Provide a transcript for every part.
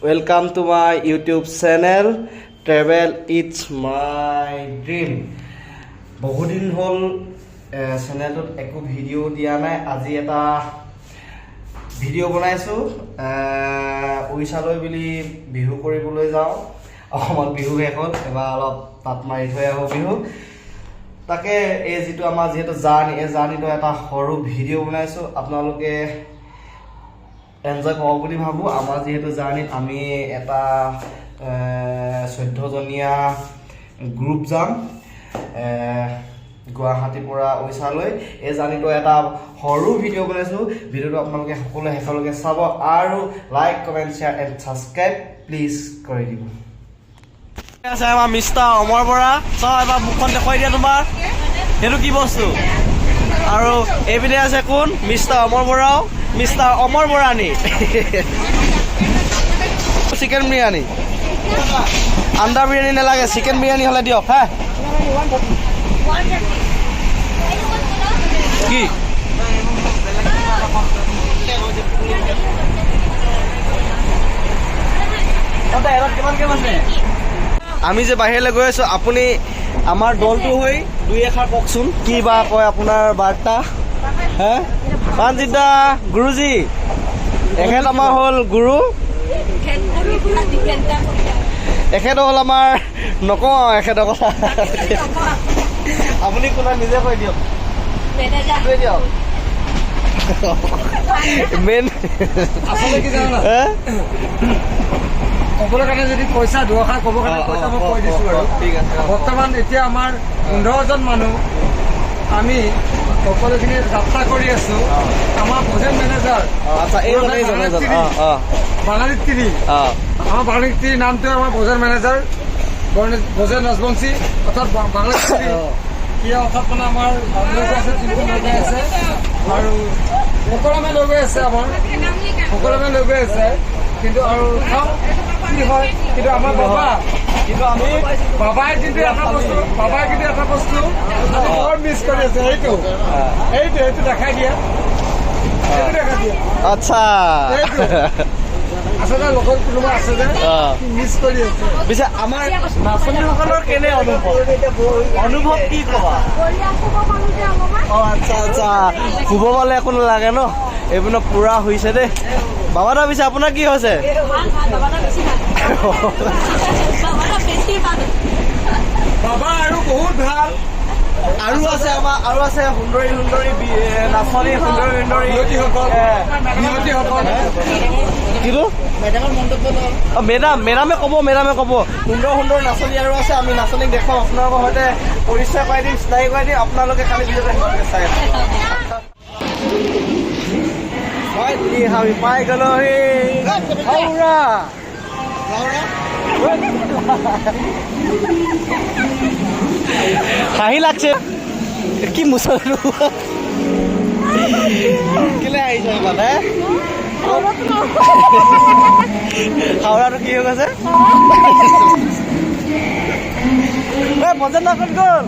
Welcome to my YouTube channel, Travel It's My Dream. বহুদিন হ'ল চেনেলটোত একো ভিডিঅ' দিয়া নাই। আজি এটা ভিডিঅ' বনাইছোঁ। উৰিষ্যালৈ বুলি বিহু কৰিবলৈ যাওঁ। অসমত বিহু শেষ হ'ল, এবাৰ অলপ তাত মাৰি থৈ আহোঁ বিহু। তাকে এই যিটো আমাৰ যিহেতু জাৰ্ণি, এই জাৰ্ণিটো এটা সৰু ভিডিঅ' বনাইছোঁ। আপোনালোকে এনজয় পাব বুলি ভাবোঁ। আমাৰ যিহেতু জাৰ্ণিত আমি এটা 14জনীয়া গ্ৰুপ যাম গুৱাহাটীৰ পৰা উৰিষ্যালৈ। এই জাৰ্ণিটো এটা সৰু ভিডিঅ' বনাইছোঁ। ভিডিঅ'টো আপোনালোকে সকলোৱে শেষলৈকে চাব আৰু like, comment, share and subscribe please কৰি দিব। আছে আমাৰ মিষ্টাৰ অমৰ বৰা। চাওঁ, এবাৰ মুখখন দেখুৱাই দিয়া তোমাৰ, সেইটো কি বস্তু? আৰু এইপিনে আছে কোন? মিষ্টাৰ অমৰ বৰাও, মিষ্টাৰ অমৰ বৰানী। চিকেন বিৰিয়ানী, আণ্ডা বিৰিয়ানী নালাগে, চিকেন বিৰিয়ানী হ'লে দিয়ক। হা, কি আমি যে বাহিৰলৈ গৈ আছো, আপুনি আমাৰ দলটো হৈ দুই এষাৰ কওকচোন, কি বা কয় আপোনাৰ বাৰ্তা। হে প্ৰাণজিত দা, গুৰুজী, এখেত আমাৰ হ'ল গুৰু, এখেত হ'ল আমাৰ, নকওঁ আৰু এখেতৰ কথা। আপুনি কোনা নিজে কৈ দিয়ক, কৈ দিয়ক মেইন। আচলতে কি জানা? হে? ক'বলৈ কাৰণে যদি পইচা দুআষাৰ ক'ব কাৰণে পইচা মই কৈ দিছোঁ আৰু। ঠিক আছে। বৰ্তমান এতিয়া আমাৰ 15জন মানুহ আমি সকলোখিনি যাত্ৰা কৰি আছো। আমাৰ প্ৰজেক্ট মেনেজাৰ আচ্ছা, এইজন এইজন এইজন অঁ অঁ বাঙালী তিৰি। আমাৰ বাঙালী তিৰি নামটোৱে আমাৰ প্ৰজেক্ট মেনেজাৰ ব্ৰজেন ৰাজবংশী, অৰ্থাৎ বাঙালী তিৰি কি, অৰ্থাৎ মানে আমাৰ লৈ গৈ আছে, তিনিজন লৈ গৈ আছে আৰু সকলোৱে লৈ গৈ আছে, আমাৰ সকলোৱে লৈ গৈ আছে। কিন্তু আৰু চাওঁ কি হয়। কিন্তু আমাৰ বাবা কিন্তু আমি বাবাই কিন্তু এটা বস্তু আজি বৰ মিছ কৰি আছে। সেইটো এইটো সেইটো দেখাই দিয়া, সেইটো দেখাই দিয়া। এইটো আচলতে লগত কোনোবা আছে যে মিছ কৰি আছে। পিছে আমাৰ নাচনীসকলৰ কেনে অনুভৱ অনুভৱ কি ক'বা? অঁ, আচ্ছা আচ্ছা, শুব পালে একো নালাগে ন। এইপিনে পুৰা হৈছে দেই। বাবা দা, পিছে আপোনাৰ কি হৈছে? বাবা আৰু বহুত ভাল। আৰু আছে আমাৰ, আৰু আছে সুন্দৰী সুন্দৰী নাচনী, সুন্দৰী সুন্দৰী বিয়তীসকল, বিয়তীসকল। কিটো অ, মেডাম, মেডামে ক'ব, মেডামে ক'ব। সুন্দৰ সুন্দৰ নাচনী আৰু আছে। আমি নাচনীক দেখুৱাম, আপোনালোকৰ সৈতে পৰিচয় কৰাই দিম, চিনাকি কৰাই দিম। আপোনালোকে খালি ভিডিঅ'টো শেষলৈকে চাই থাকক। হয়, আমি পাই গ'লো হাওৰা। হাঁহি লাগছে কি? মুছল কেলে আহিছে মানে? হাওৰাটো কি হৈ গৈছে? এ বজেন দা ক'ত গ'ল?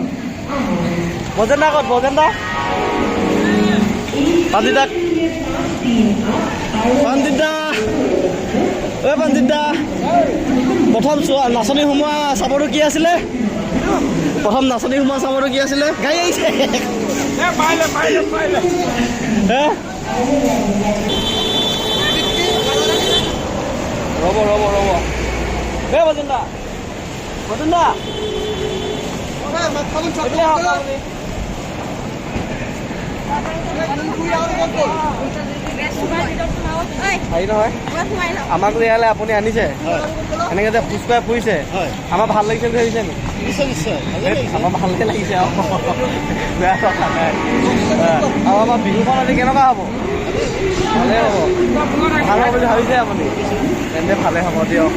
বজেন দা ক'ত? বজেন দা, পাঞ্জিত দা, পাঞ্জিত দা, ঐ পাঞ্জিত দা, প্ৰথম চোৱা নাচনী সোমোৱা চাপৰটো কি আছিলে? প্ৰথম নাচনী সোমোৱা চাপৰটো কি আছিলে? গাড়ী আহিছে। পাৰিলে পাৰিলে পাৰিলে। হে, ৰ'ব ৰ'ব ৰ'ব। হে বজেন দা, বজেন দা, এইফালে আহক আপুনি। হেৰি নহয়, আমাক যে ইয়ালৈ আপুনি আনিছে, এনেকে যে খোজকাঢ়ি ফুৰিছে, আমাৰ ভাল লাগিছে বুলি ভাবিছে নেকি? আমাৰ ভালকে লাগিছে আৰু বেয়া কথা নাই। আৰু আমাৰ বিহুখন আজি কেনেকুৱা হ'ব? ভালে হ'ব, ভাল হ'ব বুলি ভাবিছে আপুনি? তেন্তে ভালে হ'ব দিয়ক।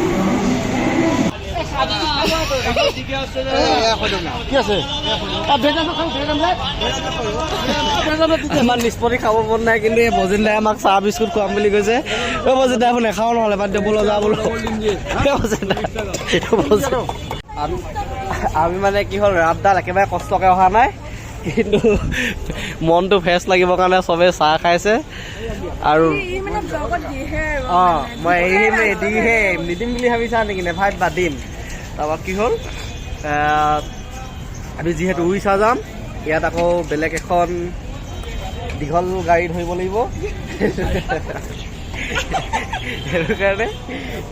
ইমান নিষ্পত্তি খাব মন নাই, কিন্তু এই বজিন দাই আমাক চাহ বিস্কুট খুৱাম বুলি কৈছে। অ বজিন দাই, আপুনি নাখাওঁ নহ'লে, বাদ দিয়ক, ব'লো যা বোলো। বজিন দা, আমি মানে কি হ'ল, ৰাতডাল একেবাৰে কষ্টকে অহা নাই। কিন্তু মনটো ফ্ৰেছ লাগিবৰ কাৰণে চবেই চাহ খাইছে আৰু। অঁ, মই এই দিহে নিদিম বুলি ভাবিছা নেকি? নেভাবিবা, দিম। তাৰপৰা কি হ'ল, আমি যিহেতু উৰিষ্যা যাম, ইয়াত আকৌ বেলেগ এখন দীঘল গাড়ী ধৰিব লাগিব। সেইটো কাৰণে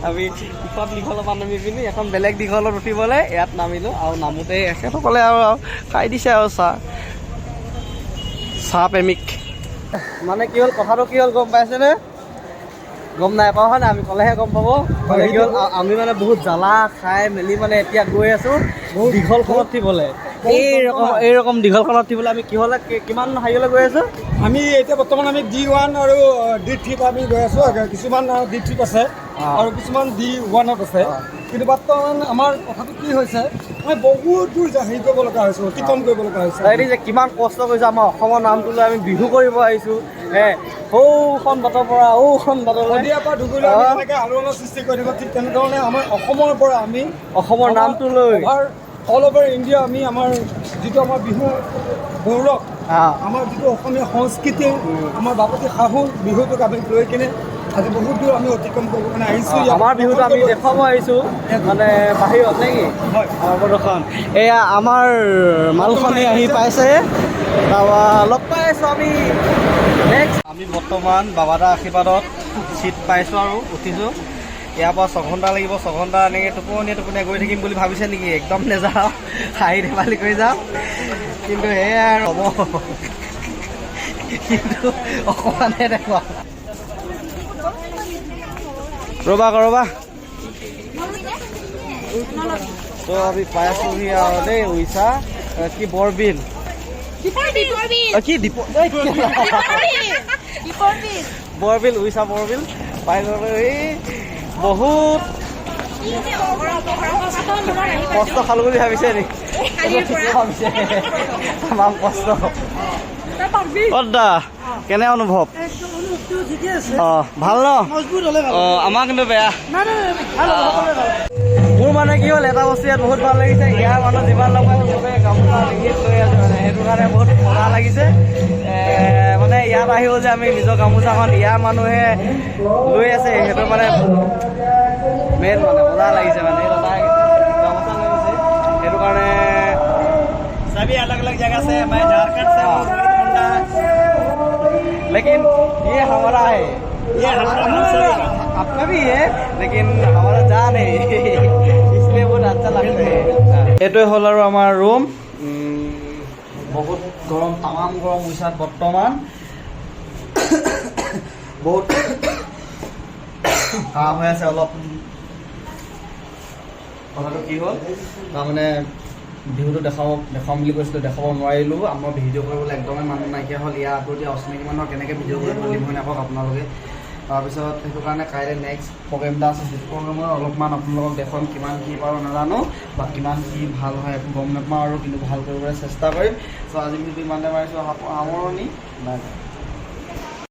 আমি ইখন দীঘলৰ পৰা নামি পিনি এখন বেলেগ দীঘলত উঠিবলৈ ইয়াত নামিলোঁ। আৰু নামোতে এখেতসকলে আৰু খাই দিছে আৰু চাহ। চাহ প্ৰেমিক। মানে কি হ'ল, কথাটো কি হ'ল গম পাইছেনে? গম নাই পোৱা, হয় নাই? আমি ক'লেহে গম পাব। মানে কি হ'ল, আমি মানে বহুত জ্বালা খাই মেলি মানে এতিয়া গৈ আছো দীঘলখনত উঠিবলৈ। এইৰকম এইৰকম দীঘলখনত উঠিবলৈ আমি কিহলৈ, কিমান হেৰিলৈ গৈ আছো? আমি এতিয়া বৰ্তমান আমি ডি 1 আৰু ডি 3ত আমি গৈ আছোঁ। কিছুমান ডি 3ত আছে আৰু কিছুমান ডি 1ত আছে। কিন্তু বৰ্তমান আমাৰ কথাটো কি হৈছে, আমি বহুত দূৰ হেৰি কৰিব লগা হৈছে, অতিক্ৰম কৰিব লগা হৈছে। তাই যে কিমান কষ্ট কৰিছোঁ, আমাৰ অসমৰ নামটো লৈ আমি বিহু কৰিব আহিছোঁ। সৌখন বাটৰ পৰা ঔখন বাটলৈ। শদিয়াৰ পৰা ধুবুৰীলৈ আমি যেনেকৈ আলোড়নৰ সৃষ্টি কৰি থাকোঁ, ঠিক তেনেধৰণে আমাৰ অসমৰ পৰা আমি অসমৰ নামটো লৈ অল অভাৰ ইণ্ডিয়া আমি আমাৰ যিটো আমাৰ বিহু গৌৰৱ, আমাৰ যিটো অসমীয়া সংস্কৃতি, আমাৰ বাপতি সাহোন বিহুটোক আমি লৈ কিনে আজি বহুত দূৰ আমি অতিক্ৰম কৰিব কাৰণে আহিছোঁ। ইয়াত আমাৰ বিহুটো আমি দেখুৱাব আহিছোঁ মানে বাহিৰত, নে কি? হয়। আমাৰ প্ৰদৰ্শন। এয়া আমাৰ মালখনে আহি পাইছে। তাৰপৰা লগ পাই আছোঁ আমি নেক্সট। আমি বৰ্তমান বাবাদাৰ আশীৰ্বাদত চিট পাইছোঁ আৰু উঠিছোঁ। ইয়াৰ পৰা 6 ঘণ্টা লাগিব। 6 ঘণ্টা এনেকৈ টোপনিয়ে টোপনিয়ে গৈ থাকিম বুলি ভাবিছে নেকি? একদম নেযাওঁ, হাঁহি ধেমালি কৰি যাম। কিন্তু সেয়াই আৰু হ'ব, কিন্তু অকণমানহে দেখুৱাম। ৰ'বা আকৌ, ৰ'বা। ত' আমি পাই আছোহি আৰু দেই উৰিষ্যা। কি বৰবিল, কি দীপ, এই বৰবিল, উৰিষ্যা বৰবিল পাই গ'লো। এই বহুত কষ্ট খালো বুলি ভাবিছে নেকি? ঠিকে ভাবিছে, তামাম কষ্ট। দা, কেনে অনুভৱ? অঁ, ভাল ন? অঁ, আমাৰ কিন্তু বেয়া। মোৰ মানে কি হ'ল, এটা বস্তু ইয়াত বহুত ভাল লাগিছে। ইয়াৰ মানুহ যিমান লগ পাইছো, চবেই গামোচা ডিঙিত লৈ আছে। মানে সেইটো কাৰণে বহুত মজা লাগিছে। মানে ইয়াত আহিও যে আমি নিজৰ গামোচাখন ইয়াৰ মানুহে লৈ আছে, সেইটো মানে মেইন, মানে মজা লাগিছে। মানে এই দাদাই গামোচা লৈ আছে, সেইটো কাৰণে। सभी अलग अलग जगह से। मैं झारखंड से हूँ, रोहित मुंडा। लेकिन ये हमारा है। ये हमारा, हम सभी का। आपका भी है, लेकिन हमारा जान है, इसलिए बहुत अच्छा लगता है। এইটোৱে হ'ল আৰু আমাৰ ৰুম। বহুত গৰম, তামাম গৰম উৰিষ্যাত বৰ্তমান। বহুত কাহ হৈ আছে অলপ। কথাটো কি হ'ল, তাৰমানে বিহুটো দেখাব, দেখুৱাম বুলি কৈছিলোঁ, দেখাব নোৱাৰিলোঁ। আমাৰ ভিডিঅ' কৰিবলৈ একদমেই মানুহ নাইকিয়া হ'ল। ইয়াৰ আকৌ এতিয়া অচিনাকি মানুহক কেনেকৈ ভিডিঅ' কৰিব দিম, হয় নাকক আপোনালোকে? তাৰপিছত সেইটো কাৰণে কাইলৈ নেক্সট প্ৰগ্ৰেম এটা আছে। সেইটো প্ৰগ্ৰেমত অলপমান আপোনালোকক দেখুৱাম। কিমান কি পাৰোঁ নাজানো, বা কিমান কি ভাল হয় একো গম নাপাওঁ আৰু, কিন্তু ভাল কৰিবলৈ চেষ্টা কৰিম। চ' আজি ভিডিঅ'টো ইমানতে মাৰিছোঁ সামৰণি। Bye bye.